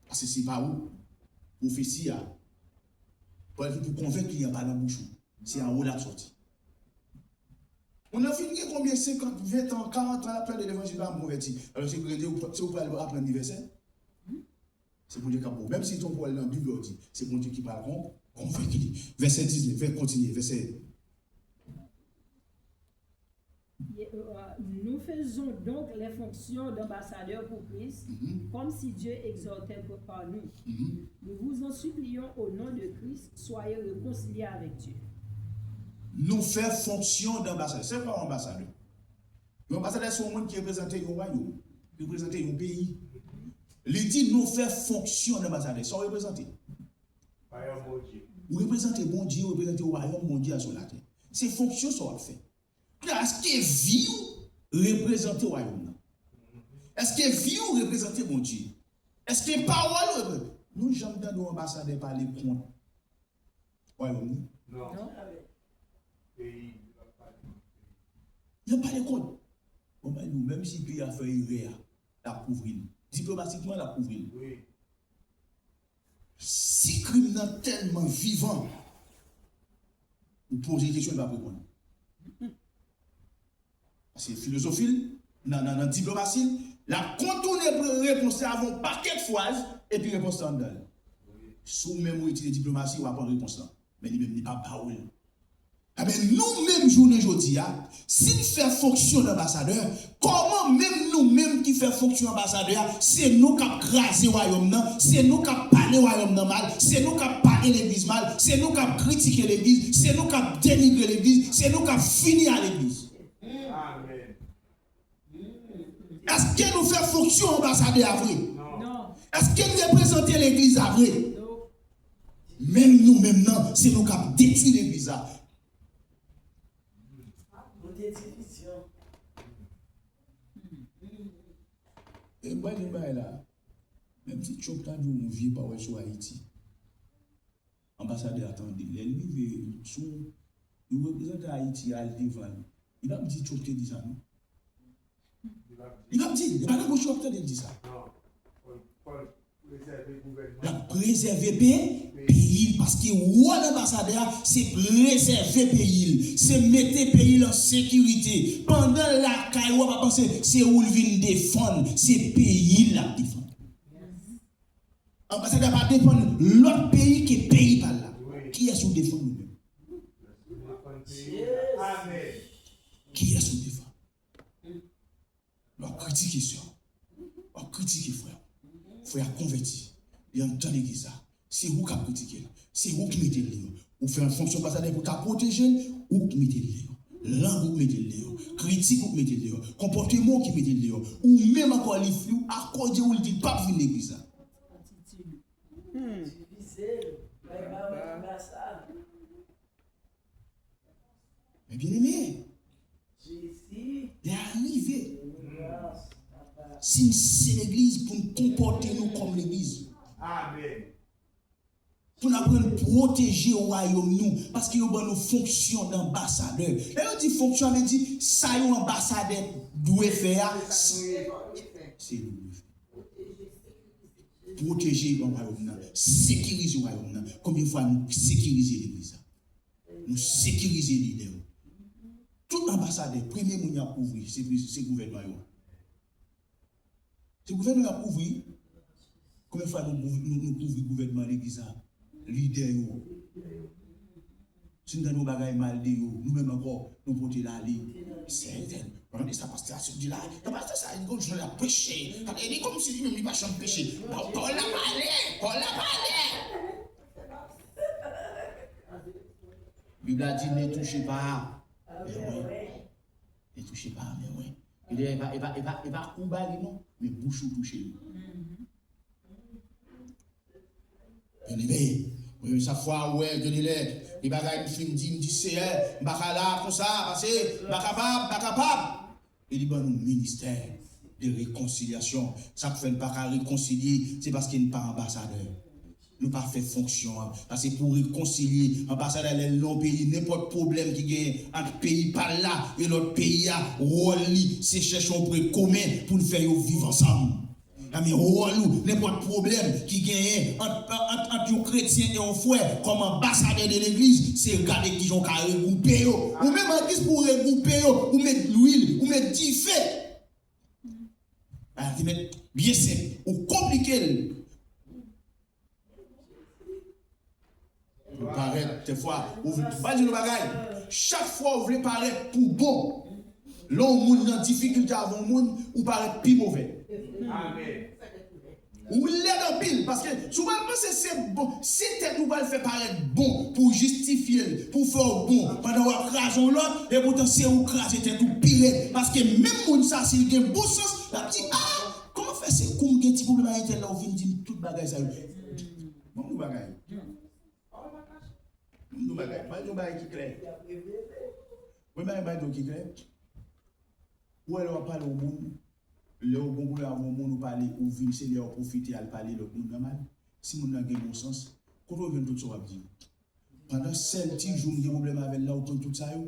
Paske se pa ou. Pwofesi a, pawòl ki pou konvenk li an pa nan bouch ou. Se anwo l ap soti. Moun nan fin gen konbyen, senkant, ven tan, karant tan, l ap tande levanjil, pa janm konvèti. Alò, se pou yo di, se ou pral aprann li vèsè? Se Bondye k ap bon. Menm si ton pawòl nan Bib la, ou di, se Bondye ki pral kon, konvenk li. Vèsè diznèf, vè, kontinye, vèsè. Nous faisons donc les fonctions d'ambassadeurs pour Christ, comme si Dieu exhortait par nous. Nous vous en supplions au nom de Christ, soyez réconciliés avec Dieu. Nou fè fonksyon d anbasadè. Se kwa yon anbasadè? Yon anbasadè se yon moun ki reprezante yon wayòm, ki reprezante yon peyi. Li di nou fè fonksyon d anbasadè. Sa w reprezante? Ou reprezante Bondye, ou reprezante wayòm Bondye a sou latè. Se fonksyon sa w ap fè. Kounye a, èske vi w reprezante wayòm nan? Èske vi w reprezante Bondye? Èske pawòl ou reprezante? Nou janm tande yon anbasadè pale kont wayòm li? Non. Peyi, y ap pale kont peyi. Y ap pale kont. Bon, men nou, menm si peyi a fè erè a, l ap kouvri l. Diplomatikman, l ap kouvri l. Si krim nan tèlman vivan, ou poze kesyon, li p ap reponn. Paske filozofi l, nan, nan, nan diplomasi l, l ap kontounen repons la avè yon pakèt fraz, epi repons la anndan l. Si w menm ou etidye diplomasi, w ap pran repons la. Men li menm, li p ap ba ou l. Ebyen, nou menm jounen jodi a, si n fè fonksyon d anbasadè, kòman menm nou menm ki fè fonksyon anbasadè a, se nou k ap kraze wayòm nan, se nou k ap pale wayòm nan mal, se nou k ap pale legliz mal, se nou k ap kritike legliz, se nou k ap denigre legliz, se nou k ap fini a legliz? Èske nou fè fonksyon anbasadè a vre? Èske n reprezante legliz la vre? Menm nou menm nan, se nou k ap detwi legliz la. E mwen di bagay la, menm si Trump ta di yon vye pawòl sou Ayiti, anbasadè a tande. Lè l rive sou yon reprezante Ayiti al devan l, li p ap di Trump te di sa non. Li p ap di l. E pa nan bouch ou w ap tande l di sa. L ap prezève pe, peyi l, paske wòl anbasadè a, se prezève peyi l, se mete peyi l an sekirite. Pandan l lakay ou a, pa panse se ou l vin defann, se peyi l l ap defann. Anbasadè a pa defann lòt peyi ke peyi pa l la. Kiyès ou defann ou menm? Kiyès ou defann? Lè w kritike sè w, w ap kritike frè w. Frè a konvèti, li anndan legliz la. Se ou k ap kritike l, se ou k mete l deyò. Ou fè yon fonksyon anbasadè pou ta pwoteje l, ou k mete l deyò. Lang ou k mete l deyò. Kritik ou k mete l deyò. Konpòteman ou ki mete l deyò. Ou menm ankò li fri w, akoz de ou l di l p ap vin legliz la. Men byeneme, lè a rive, si n se legliz, pou n konpòte nou kòm legliz. Pou n aprann pwoteje wayòm nou, paske yo ban nou fonksyon d anbasadè. Lè yo di fonksyon, sa vle di sa yon anbasadè dwe fè a, se li dwe fè. Pwoteje wayòm nan, sekirize wayòm nan. Konbyen fwa nou sekirize legliz la? Nou sekirize lidè yo. Tout anbasadè, premye moun y ap kouvri, se, se gouvènman yo. Se gouvènman y ap kouvri. Konbyen fwa nou, nou, nou kouvri gouvènman legliz la? Lidè yo. Si n tande yon bagay mal de yo, nou menm ankò, nou pote l ale. Sèten. Pandan sa pastè a sot di la, nan pastè sa, li gon jan l ap preche. Li kòmsi li menm li pa janm preche. Pawòl la pale, pawòl la pale. Bib la di, ne touchez pas. Men wen. Li touche pa men wen. Li di, e pa, e pa, e pa, e pa kou ba li non, men bouch ou touche li. Byeneme, mwen menm chak fwa ou wè gen de lè, de bagay m fin di, m di, Seyè, m pa ka la konsa, paske m pa kapab, m pa kapab. E li ban nou ministè de rekonsilyasyon. Sa k fè n pa ka rekonsilye, se paske n pa anbasadè. Nou pa fè fonksyon an. Paske pou rekonsilye, anbasadè lè l nan yon peyi, nenpòt pwoblèm ki genyen ant peyi pa l la e lòt peyi a, wòl li, se chèche yon pwen komen pou n fè yo viv ansanm. Sa men wòl ou, nenpòt pwoblèm ki genyen ant, ant, ant yon kretyen e yon frè, kòm anbasadè de legliz, se gade kijan w ka regwoupe yo. Ou menm an Kris pou w regwoupe yo, ou met lwil, ou met dife. Bagay ki met byen senp, ou konplike l. Ou parèt, dèfwa, ou vle, m pa di nou bagay. Chak fwa ou vle parèt pou bon, lè yon moun nan difikilte avè yon moun, ou parèt pi movè. Ou lèd anpil, paske si w pral panse se bon, se tèt ou pral fè parèt bon pou w jistifye l, pou w fè w bon, pandan w ap kraze yon lòt, epoutan se ou k kraze tèt ou pi rèd. Paske menm moun sa, si l gen bon sans, l ap di, a, kòman fè se kou m gen ti pwoblèm ak entèl la, ou vin di m tout bagay sa yo? Ban m yon bagay. M di w bagay, m di w bagay ki klè. Premye bagay m di w ki klè. Ou wè lè w ap pale yon moun, lè w gon pwoblèm avè yon moun, ou pale, ou vin, se lè w pwofite al pale lòt moun nan mal. Si moun nan gen bon sans, kote w jwenn tout sa w ap di yo? Pandan sèl ti jou m gen pwoblèm avè l la, ou konn tout sa yo?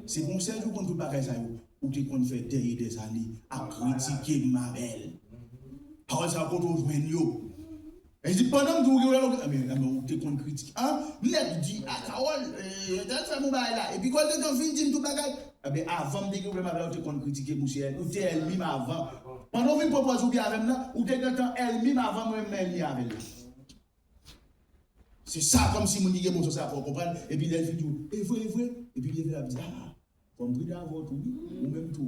Se pa yon sèl jou ou konn tout bagay sa yo. Ou te konn fè dèyè dèzane ap kritike m avè l. Pawòl sa yo kote w jwenn yo? E di pandan m di w gen pwoblèm, anben, anben, ou te konn kritike. An, nèg di, a, Carole, entèl fè m yon bagay la. Epi kòl de tan vin di m tout bagay. Anben, avan m te gen pwoblèm avè l, ou te konn kritike m, ou se, ou te ènmi m avan. Pandan w vin pran pòz ou byen avè m nan, ou te gentan ènmi m avan mwen menm ènmi avè l. Se sa, kòmsi moun ki gen bon sans sa fè w konprann, epi lè l fin di w, e vre, e vre, epi leve l ap di, a, fò m pride avè w tou, wi, ou menm tou.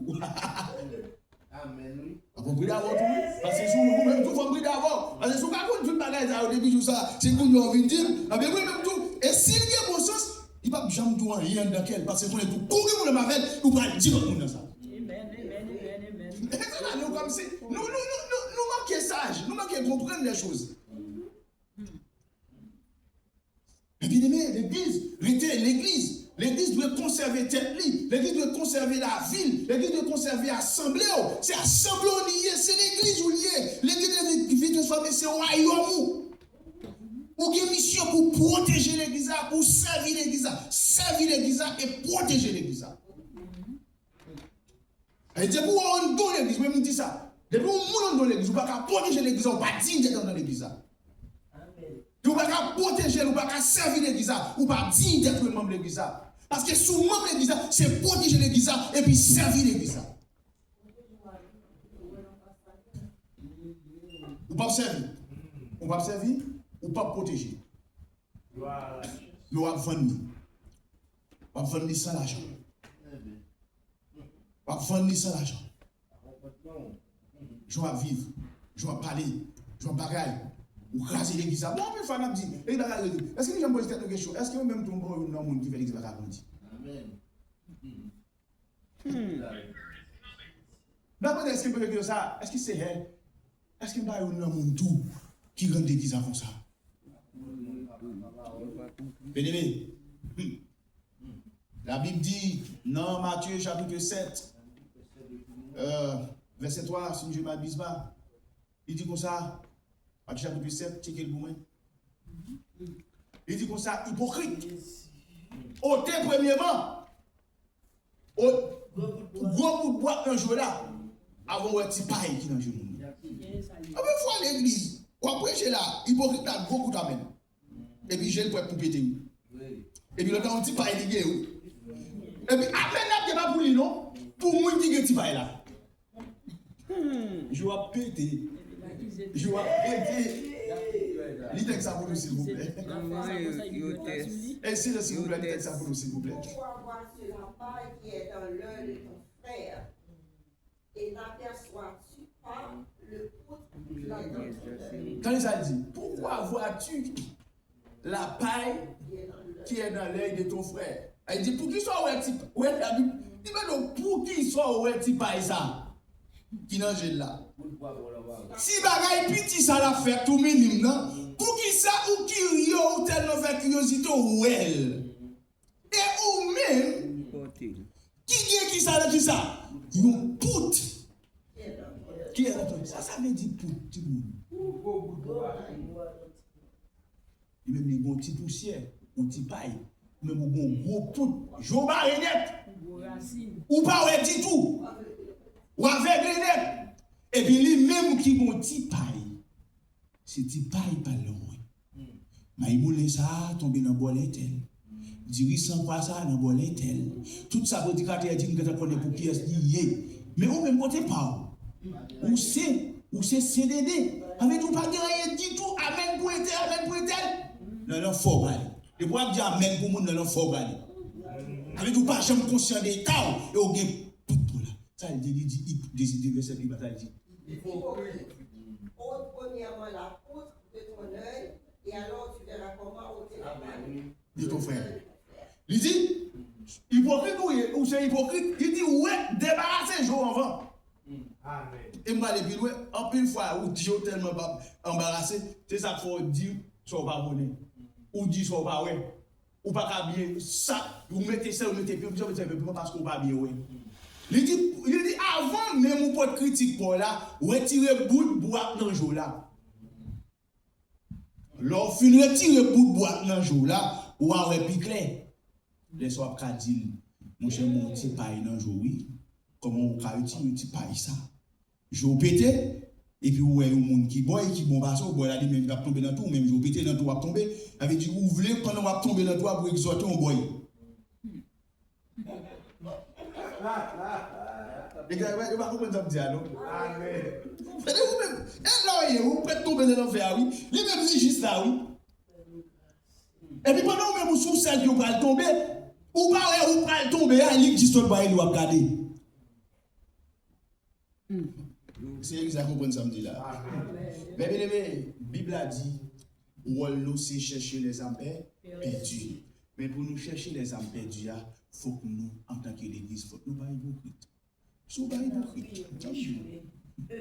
Amèn, wi. Fò m pride avè w tou, wi. Paske si w, ou menm tou, fò m pride avè w. Paske si w ka konn tout bagay sa yo depi jou sa, se kounye a w vin di m, anben, mwen menm tou. E si l gen bon sans, li p ap janm di w anyen anndan kè l, paske l konnen tou, kou w gen pwoblèm avè l, ou pral di lòt moun nan sa. Amèn, amèn, amèn, amèn. E sa la, nou kòmsi, nou, nou, nou, nou, nou manke saj, nou manke konprann lè choz. Men byeneme, legliz, rete legliz. Legliz dwe konsève tèt li. Legliz dwe konsève lavi l. Legliz dwe konsève asanble w. Se asanble w li ye, se legliz ou li ye. Legliz dwe vin, vin transfòme, se wayòm ou. Ou gen misyon pou pwoteje legliz la, pou sèvi legliz la. Sèvi legliz la e pwoteje legliz la. E depi w anndan legliz, mwen m di sa, depi yon moun anndan legliz, ou pa ka pwoteje legliz la, ou pa diy dèt anndan legliz la. Amèn. Ou pa ka pwoteje l, ou pa ka sèvi legliz la, ou pa diy dèt ou manm legliz la. Paske si w manm legliz la, se pwoteje legliz la epi sèvi legliz la. Ou p ap sèvi. Ou p ap sèvi, ou p ap pwoteje. Men w ap vann li. W ap vann li san lajan. W ap vann li san lajan. Jan w ap viv, jan w ap pale, jan w ap bagay. Ou kraze legliz la. Bon, anpil fwa n ap di, legliz la ka grandi. Èske nou janm poze tèt nou kesyon? Èske mwen menm tou m pa youn nan moun ki fè legliz la ka grandi? Amèn. Hmm. N ap mande èske m poze kesyon sa, èske se hè? Èske m pa youn nan moun tou ki rann legliz la konsa? Byeneme, hmm. Labib di nan Matye chapit sèt, euh, vèsè twa, si m je m abuse pa, li di konsa, Matye chapit sèt, tcheke l pou mwen. Li di konsa, ipokrit, ote premyeman, o, gwo bout bwa k nan je w la, avan w wè ti pay ki nan je moun nan. Anpil fwa legliz, w ap preche la, ipokrit la, gwo kout amèn. Epi je l prèt pou pete, wi. Epi lòt la, yon ti pay li gen, wi. Epi amèn l ap gen pa pou li, non. Pou moun ki gen ti pay la. Hmm. Je w ap pete. Je w ap pete. Li tèks sa pou nou, silvouplè. Mwen, yo, yo tès. Excellent, silvouplè, li tèks sa pou nou, silvouplè. Pourquoi vois-tu la paille qui est dans l'œil de ton frère et n'aperçois-tu pas le goutte qui est dans ton œil? Tande sa l di. Pourquoi vois-tu la paille qui est dans l'œil de ton frère Ay di, poukisa w wè ti, wè Labib, li mande w, poukisa w wè ti pay sa ki nan je l la? Ti bagay piti sa l ap fè tou minim nan, poukisa ou kirye, ou tèlman fè kiryozite w wè l? E ou menm, ki gen kisa nan kisa? Yon pout. Ki sa sa vle di pout, timoun? Li menm li gon ti pousyè, yon ti pay. Ou menm ou gon gwo pout. Je w bare nèt. Ou pa wè ditou. Ou avegle nèt. Epi li menm ki gon ti pay. Se ti pay pa l nan mwen. Mayi boulen sa a tonbe nan bòl entèl. Diri san pwa sa a nan bòl entèl. Tout sa predikatè a di, m gentan konnen pou kiyès li ye. Men ou menm kote pa w. Ou se, ou se sen dede. Sa vle di ou pa gen anyen ditou. Amèn pou entèl, amèn pou entèl. Nan lanfè w prale. Depi w ap di amèn pou moun, nan lanfè w prale. Sa vle di ou pa janm konsyan de eta w e w gen pout pou la. Sa l di, li di, li di, li di, vèsè ki ba sa l di. Ôte premièrement la poutre de ton œil, et alors tu verras comment ôter la palme. De ton frère. Li di, ipokrit ou ye, ou se ipokrit. Li di, wè, debarase je w anvan. E m prale pi lwen, anpil fwa, ou di yo tèlman pa anbarase, se sa k fè w di sa w pa konnen. Ou di sa w pa wè. Ou pa ka byen, sa, ou mete sèl, ou mete pye, ou mete sèl, paske ou pa byen wè. Li di, li di, avan menm ou pot kritik pa w la, retire bout bwa k nan je w la. Lè w fin retire bout bwa k nan je w la, w a wè pi klè. Lè sa w ap ka di l, monchè, m wè yon ti pay nan je w wi. Kòman ou ka retire ti pay sa? Je w pete, epi ou wè yon moun ki bòy, ki bon pase w, bòy la li menm li p ap tonbe nan twou, ou menm je w pete nan twou w ap tonbe. Sa vle di ou vle pandan w ap tonbe nan twou a pou egzòte yon bòy. Nèg sa yo pa, yo pa konprann sa m di a non. Tande ou menm, e la w ye, ou prèt tonbe nan lanfè a wi. Li menm li jis la wi. Epi pandan ou menm ou sou sèl pye w pral tonbe, ou pa wè ou pral tonbe a, li k jis lòt bò a e li w ap gade. Se egiz la konprann sa m di la. Men byeneme, Bib la di, wòl nou se chèche lèzam pè, pèdi. Men pou nou chèche lèzam pèdi a, fòk nou, antanke legliz, fòk nou pa ipokrit. Si w pa ipokrit, ban m di w,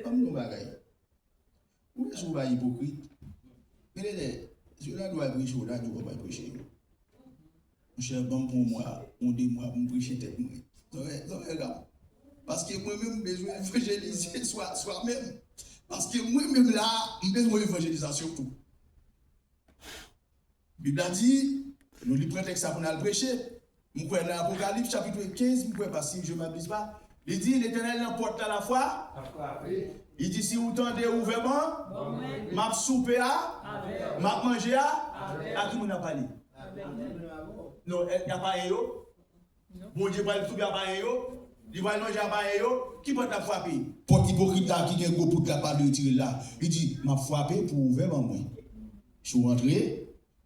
ban m di w yon bagay. Ou wè si w pa ipokrit, gen de lè, si w ta dwe al preche, w ta di w pa pral preche. Monchè, ban m pran yon mwa, yon de mwa pou m preche tèt mwen. Zòrèy, zòrèy la. Paske mwen menm, m bezwen evanjelize swa, swa menm. Paske mwen menm la, m bezwen evanjelizasyon tou. Bib la di, nou li pran tèks sa pou n al preche. M kwè nan Apokalips chapit kenz, m kwè pa si je m'abuse pa. Li di, Letènèl nan pòt la, la fwa. Li di, si ou tande, ouvè ban m ap soupe a, m ap manje a. A ki moun ap pale? Non, y a payen yo. Bondye pral soupe a payen yo. Li pral manje a payen yo. Ki pòt l ap frape? Pòt ipokrit la ki gen gwo pout la pa vle retire l la. Li di, m ap frape pou w ouvè ban mwen. Si w antre,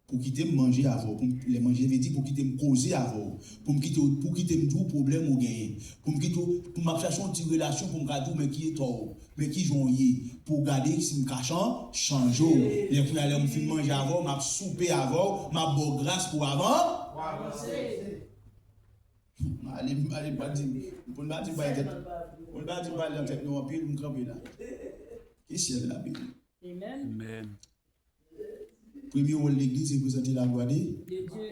pou kite m manje avè w, pou m, lè manje vle di pou kite m koze avè w, pou m kite w, pou kite m di w pwoblèm ou genyen, pou m kite w, pou m ap chache yon ti relasyon pou m ka di w men ki eta w, men kijan w ye, pou w gade si m ka chan, chanje w. Lè kounye a lè m fin manje avè w, m ap soupe avè w, m ap ba w gras pou w avan. M ale, m ale, m pa di, pou n pa di m pa gen tèt, pou n pa di m pa gen tèt nou anpil, m kanpe la. Ke syèl la beni. Amen. Premye wòl legliz se prezante laglwa de Dye.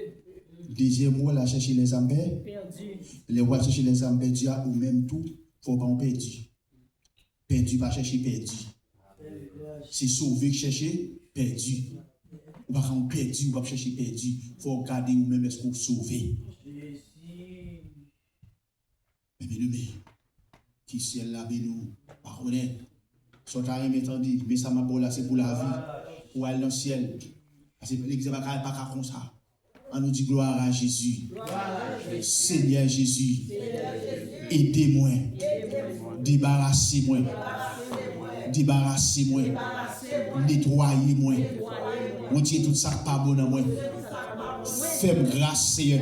Dezyèm wòl la chèche lèzam pè. Pèdi. Lè w al chèche lèzam pèdi a, ou menm tou, fò w pa yon pèdi. Pèdi pa chèche pèdi. Se sove k chèche pèdi. Ou pa ka yon pèdi, ou p ap chèche pèdi. Fò w gade ou menm èske w sove. Men byeneme, ke syèl la beni w, pa konnen. Sa w ta renmen tande, men sa m ap ba w la, se pou lavi, pou w al nan syèl. Paske legliz la pa ka, pa ka konsa. Ann nou di, gloire à Jésus. Seigneur Jésus, ede mwen, debarase mwen, debarase mwen, netwaye mwen, retire tout sa k pa bon nan mwen. Fè m gras, Seyè.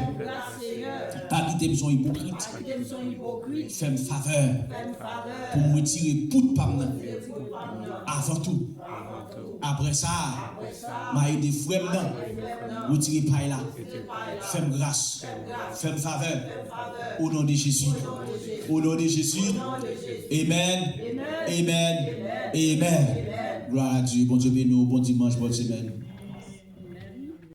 Pa kite m se yon ipokrit. Fè m favè pou m retire poud pa m nan. Avan tou. Apre sa, m a ede frè m nan retire pay la. Fè m gras. Fè m favè. O non de Jezi. O non de Jezi. Amen. Amen. Amen. Glwa a Dye. Bondye beni w. Bon dimanch, bòn semèn.